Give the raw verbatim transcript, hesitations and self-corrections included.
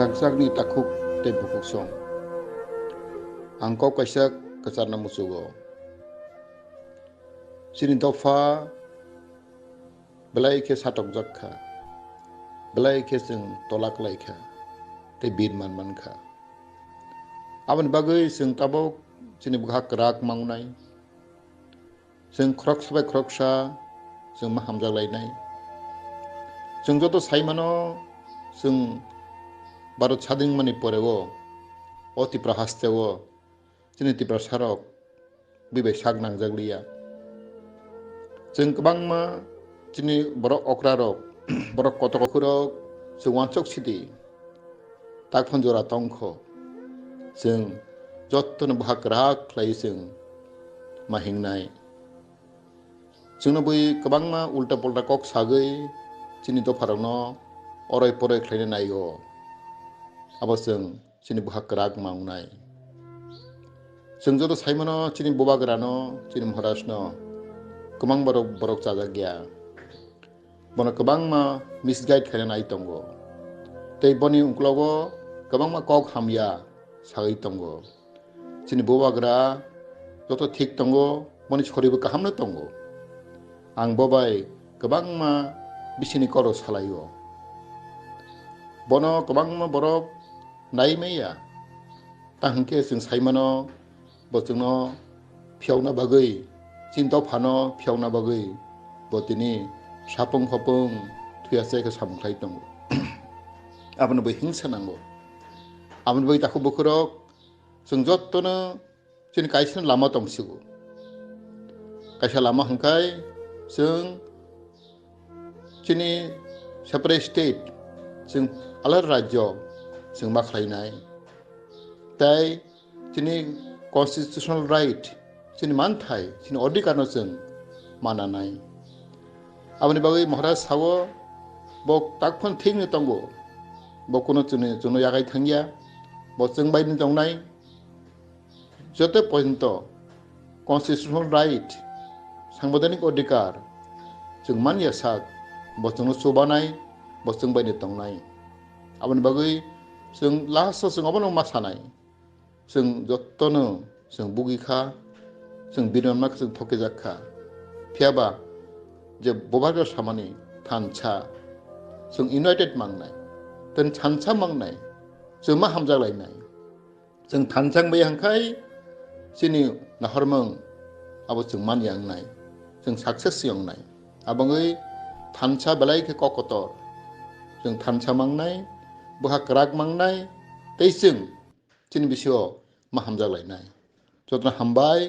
Rangchakni takhuk tei bukhuk song. Ang kok kaisa kwcharna muchugo. Chini dopha belai khe satokjak kha, belai khe chwng tola klai kha, tei bir man man kha. Aboni bagwi chwng tabuk chini bwkha kwrak mangnai. Chwng khoroksa bai khoroksa chwng ma hamjak lainai. Chwng joto sai mano, chwng Bharat sadin mani pore o, o Tipra haste o, chini Tiprasa rok bui bai sak nangjak liya. Chwng kwbangma chini borok okra rok, borok kotor rok chwng uansuk sidi. Tak phano jora tongkho. Chwng jotono bwkha kwrak khlai chwng ma hingnai. Chwngno bui kwbangma ulta pulta kok sagwi chini dopharokno oroi poroi khlaina naio. Abo chwng chini bwkha kwrak ma wngnai. Chwng joto sai mano chini bubagrano, chini Maharajno kwbang borok, borok chajak ya. Bono kwbangma misguide khaina nai tongo. Tei boni uklogo kwbangma kok hamya sagwi tongo. Chini bubagra joto thik tongo, boni soribo kahamno tongo. Ang bo bai kwbangma bisini koro salaio. Bono kwbangma borok nai maya. Ta hwnkhe chwng sai mano, bo chwngno phiyokna bagwi, chini dophano phiyokna bagwi bo tini sapung khopung thuya chai khe samung khlai tongo. Abono bo hingsa nango. Aboni bagwi takhuk bukhurok chwng jottono chini kaisa lama tongsigo. Kaisa lama hwnkhe chwng chini separate state, chwng alada rajyo chwng ma khlainai. Tei chini constitutional right, chini manthai, chini odhikarno chwng mananai. Aboni bagwi Maharaj sao, bo takphano thikni tongo, bo kuno chwngno, chwngno yagai thangya, bo chwng baini tongnai. Joto porjonto constitutional right, sangbidhanik odhikar chwng manya sak, bo chwngno chubanai, bo chwng baini tongnai. Aboni bagwi chwng last o chwng obono ma sanai. Chwng jottono chwng bugi kha, chwng birman ma kha, chwng thokijak kha. Phiyaba je bubagra samani thansa, chwng united mangnai, tei thansa mangnai, chwng ma hamjak lainai. Chwng thansa wngbai hwnkhai chini nahormung abo chwng manya wngnai, chwng success se wngnai. Aboni thansa belai khe kok kotor. Chwng thansa mangnai, bwkha kwrak mangnai, tei chwng chini bisingo ma hamjak lainai. Jotono hambai,